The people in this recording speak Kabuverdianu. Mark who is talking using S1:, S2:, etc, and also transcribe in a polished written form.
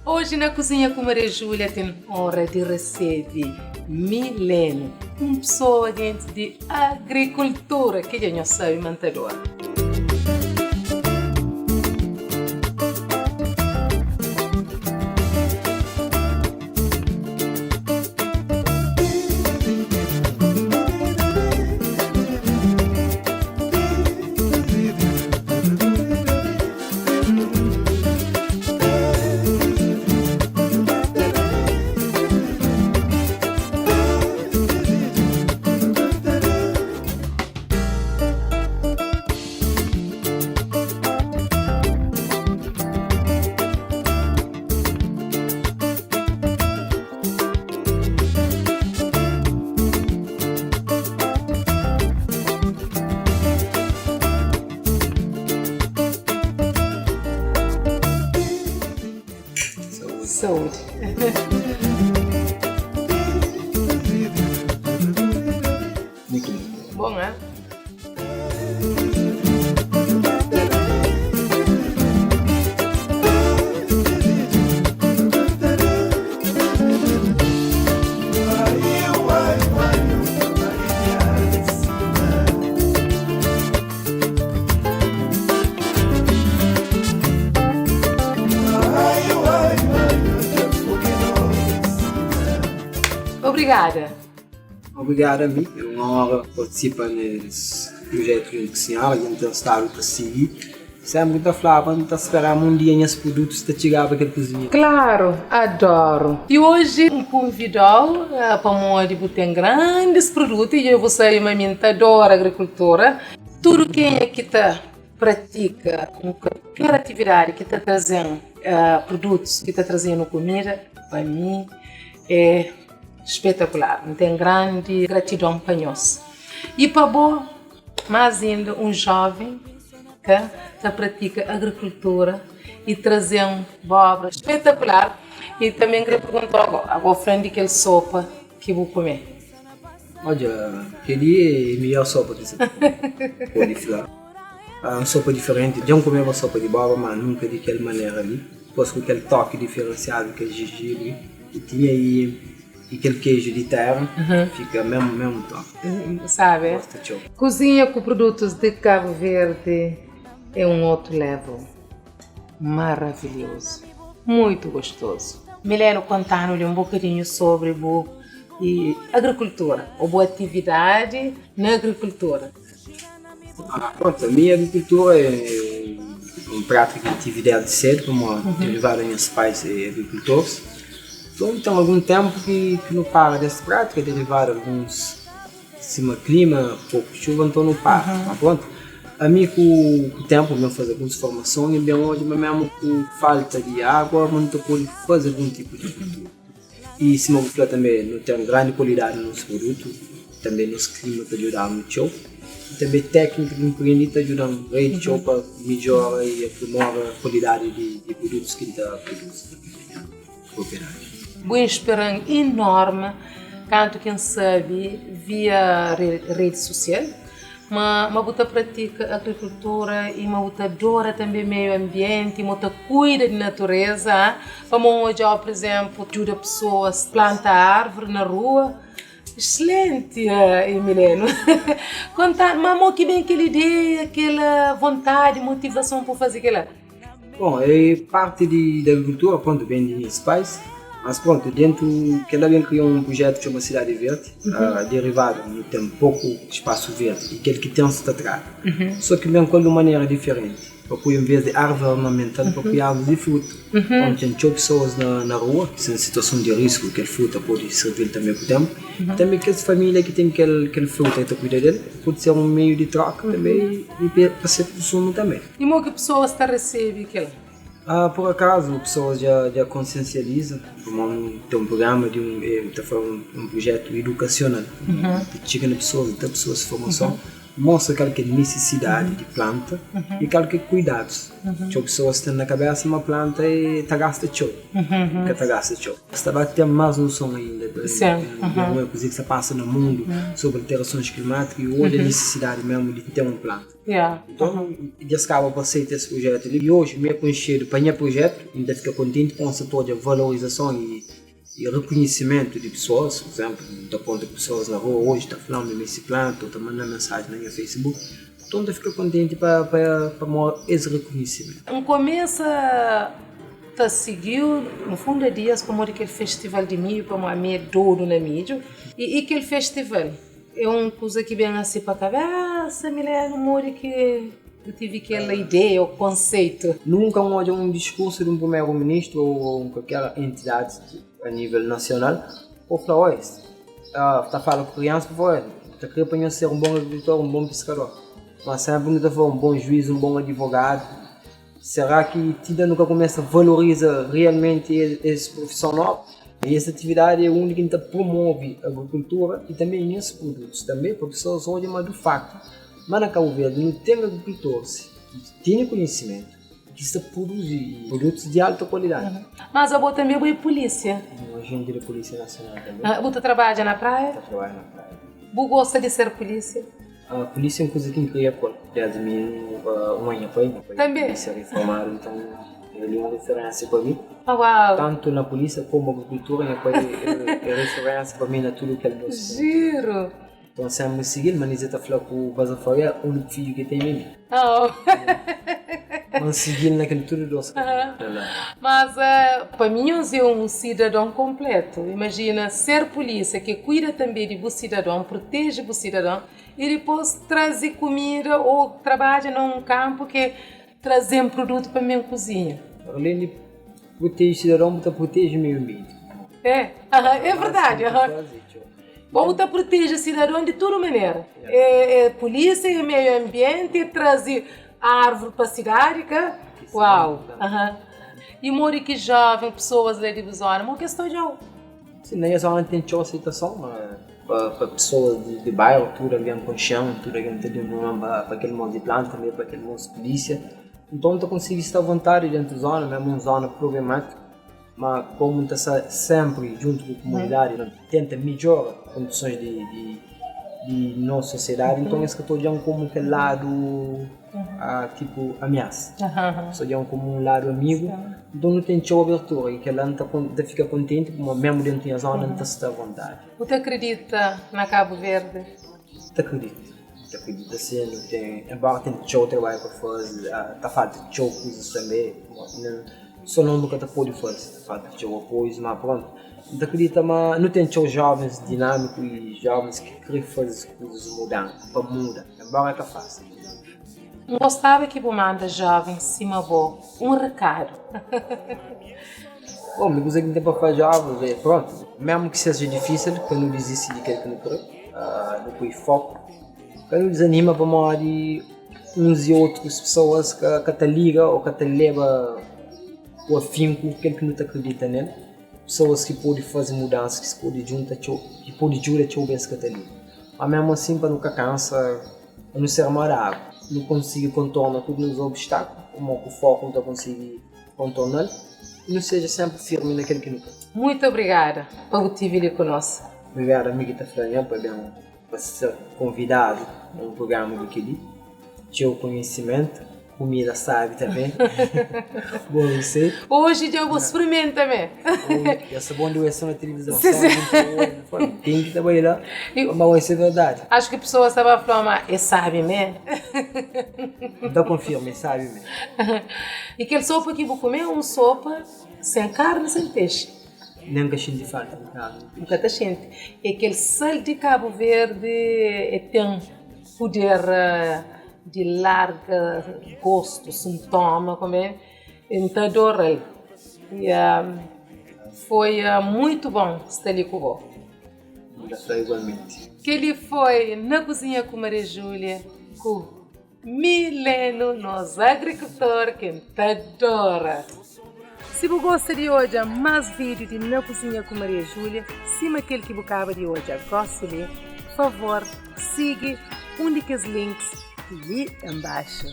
S1: Oji na Kuzinha ku Maria Júlia ten onra di resebe Mileno, un pesoa genti di agrikultura ki dja nhos sabe ma N ta adora. Saúde. Bom, é? Obrigada.
S2: Obrigada ami, é un onra partisipa nes prujetu djuntu ku sinhora, dja N ten stadu ta sigi. Sempri N ta flaba, N ta speraba un dia nhas prudutus ta txigaba kel kuzinha.
S1: Klaru, adoru! I oji N kunvidau pamodi bu ten grandis prudutu i dja bu sabe ma mi N ta adora agrikultura. Tudu kenha ki ta pratika un kualker atividadi ki ta traze-m prudutus, ki ta traze-nu kumida, pa mi é spetakular. N ten grandi gratidon pa nhos. I pa bo, más inda, un jóven ka ta pratika agrikultura i traze-m bóbra spetakular. I tanbê N kre pergunta-u ago, fla-m di kel sopa ki bu kume.
S2: Odja, kel-li é midjór sopa ki N sa pode fla. Un sopa diferenti. Dja N kumeba sopa di bóbra, má nunka di kel manera li. Dipôs ku kel toki diferensiadu, kel jijibri ki tinha i i kel keju di téra, fika mésmu mésmu toki.
S1: Sabe?
S2: Gosta txeu.
S1: Kuzinha ku produtus di Kabu Verdi é un otu level. Maravilhozu. Muitu gostozu. Mileno, konta-nu li un bokadinhu sobri bu agrikultura ô bu atividadi na agrikultura.
S2: Prontu, ami agrikultura é un prátika ki N tive desdi sedu pamodi derivadu di nhas pais é agrikultores. Nton ten algun tenpu ki nu para des prátika derivadu alguns sima klima, poku txuba nton nu para. Ma prontu, ami ku tenpu N ben faze alguns formason i N ben odja ma memu ku falta di agua ma nu ta pode faze algun tipu di kultura. I sima bu fla tanbe, nu ten grandi kualidadi na nos produtu, tanbe nos klima ta djuda-nu txeu, i tanbe téknika ki nu prende ta djuda-nu rei di txeu pa midjora i aprimora kualidadi di produtus ki nu ta produzi na nha propriedadi.
S1: Bu inspira-m enorme kantu ki N sabe via redi sosial Ma ma bu ta pratika agrikultura i ma bu ta adora tanbe meiu anbienti, ma bu ta kuida di natureza, pamo N odjau pur izenplu djuda pesoas planta arvri na rua. Excelenti Emileno! Konta-nu ma mo ki ben kel ideia, kel vontadi, motivason pa bu faze kila?
S2: Bom, é parte di di agrikultura, prontu, ben di nhas pais, mas prontu, dentu kel-la ben kria un prujetu txoma Sidadi Verdi, derivadu nu ten poku spasu verdi i kel ki ten sta tradu. So ki ben ku el di un manera diferenti, pa pui en ves di arvi ornamental pa pui arvi di fruta, onde ten txeu pesoas na na rua ki sta na situason di risku, kel fruta pode sirvi-l tanbe ku tenpu, tanbe kes familia ki ten kel kel fruta ki ta kuida del, pode ser un meiu di troka tanbe i pa se konsumu tanbe.
S1: I mo ki pesoas ta resebe kel?
S2: Ah, por akazu, pesoas dja dja konsiensializa, pamodi nu ten un prugrama di un ta fla un projetu idukasional, ta txiga na pesoas, da pesoas formason. Mostra kal ki é nisisidadi di planta i kal ki é kuidadus. Txeu pesoas ten na kabésa ma planta é ta gasta txeu. Ka ta gasta txeu. Sta ba ten más noson ainda di kuzê ki sta pasa na mundu sobri alterasons klimátiku i odja nisisidadi mésmu di ten un planta. Nton, dja es kaba pa aseita es prujétu li. I oji mi é konxedu pa nha prujétu i N ta fika kontenti pamodi N ta odja valorizason i I rekonhisimentu di pesoas, pur izénplu, N ta kontra ku pesoas na rua oji ta fla-m mi meste planta ô ta manda-m mensaji na nha Facebook, nton N ta fika kontenti pa pamodi es rekonhisimentu.
S1: N kumesa ta sigi-u no fundu di dias pamodi kel festival di midju, pamodi ami é dodu na midju i kel festival É un kuza ki ben asi pa kabésa, Milena, modi ki bu tive kel ideia ô konseitu?
S2: Nunka N odja un diskursu di un primeru-ministru ô un kualker entidadi a nível nasional pa fla, oi, ta fala ku kriansa pa fla, oi, N ta kre pa nhos ser un bon agrikultor, un bon piskador. Ma sénpri nu ta fla un bon juiz, un bon adivogadu. Será ki tinda nu ka kumesa valoriza realmenti es profison nobu? I es atividadi é undi ki nu ta promove agrikultura i tanbe nhas produtus tanbe pa pesoas odja ma du faktu ma na Kabu Verdi nu ten agrikultoris ki tene kunhisimentu i ki sta produzi produtus di alta kualidadi.
S1: Mas abo tanbe bo é pulisia?
S2: Un ajenti di Pulisia Nasional tanbe.
S1: Bu ta trabadja na praia?
S2: Ta trabadja na praia.
S1: Bu gosta di ser pulisia?
S2: Pulísia é un kuza ki N kria ku el desdi mininu. Un é nha pai, nha pai é pulísia riformadu, nton el é un riferénsia pa mi. Tantu na pulísia komu agrikultura, nha pai é riferénsia pa mi na tudu kel dos. Nton sénpri N sigi-l, ma Nizé ta fla ku Bazafaria é úniku fidju ki el ten é mi. Ma N sigi-l na kel tudu dos kaminhu.
S1: Mas pa mi nhos é un sidadon konplétu. Imajina ser pulísia ki kuida tanbê di bu sidadon, proteje bu sidadon i dipôs traze kumida ô trabadja na un kanpu ki traze-m produtu pa mi kuzinha.
S2: Alén di proteje sidadon, bu ta proteje meiu anbienti.
S1: É, é verdadi. Bo bu ta proteje sidadon di tudu manera. É pulísia, é meiu anbienti, é traze árvore pa sidadi, ka? Uau! I modi ki jóven, pesoas la di bu zóna, mo ki es ta odja-u?
S2: Sin, na nha zóna ten txeu aseitason pa pesoas di bairru, tudu algen konxe-m, tudu algen ta duna pa kel mos di planta, tanbe pa kel mos pulísia. Nton, N ta konsigi sta avontadi dentu zóna, mésmu un zóna prublemátiku. Ma komu N ta sta sénpri djuntu ku kumunidadi na tenta midjora kondisons di nos sosiedadi, nton es ka ta odja-m komu kel ladu tipu amiasa. Es ta odja-m komu un ladu amigu. Nton nu ten txeu abertura i kel-la N ta fika kontenti pamodi mésmu déntu nha zóna N ta sta avontadi.
S1: Bu ta kridita na Kabu Verdi?
S2: N ta kridita. N ta kridita sin. Nu ten, enbóra ten txeu trabadju pa faze, ta falta txeu kuzas tanbê. So nos nu ka ta pode faze, ta falta txeu apoius, ma prontu. N ta kridita ma nu ten txeu jovens dinamiku i jovens ki kre faze kuzas mudansa, pa muda, enbora é ka fasil.
S1: N gostaba ki bu manda jovens sima bo un rekadu.
S2: Bom, mi kuza ki N ten pa fla jovens é, prontu, mesmu ki seja difisil, ka nu dizisti di kel ki nu kre, nu poi foku, ka nu dizanima pamodi uns i otus pesoas ka ta liga ô ka ta leba ku afinku kel ki nu ta kridita nel. Pesoas ki pode faze mudansas, ki pode djunta txeu, ki pode djuda txeu bes ka ta liga. Má mésmu asin, pa nu ka kansa, pa nu ser móda agu, nu konsigi kontorna tudu nos obstákulu, pamodi ku foku nu ta konsigi kontorna-l i nu seja sénpri firmi na kel ki nu krê.
S1: Muitu obrigada pa bu tivi li ku nos.
S2: Obrigadu ami ki ta fla nha pa ben. Pa ser konvidadu na un prugrama di kel-li, txeu konhisimentu, kumida sábi tanbê, bon riseita.
S1: Oji dja bu sprimenta mê.
S2: Dja sta bon di oja so na tilivizon, só algen ta oja, ta fla, ten ki ta bai la pa oja se verdadi.
S1: Acho ki pesoas ta ba fla ma é sábi mê.
S2: N ta konfirma, é sábi mê.
S1: I kel sopa ki bu kume é un sopa sen karni, sen pexi.
S2: Nen ka xinti falta di karni di pexi.
S1: Bu ka ta xinti. É kel sal di Kabu Verdi é ten puder di larga gostu, sintoma, kome N ta adora-l. E foi muitu bon sta li ku bo.
S2: N ta fla igualmenti.
S1: Kel-li foi Na Kuzinha ku Maria Júlia ku Mileno, nos agrikultor ki N ta adora! Si bu gosta di odja más vídiu di Na Kuzinha ku Maria Júlia, sima kel ki bu kaba di odja gósi li, favor, sigi. un di kes links li enbaxu.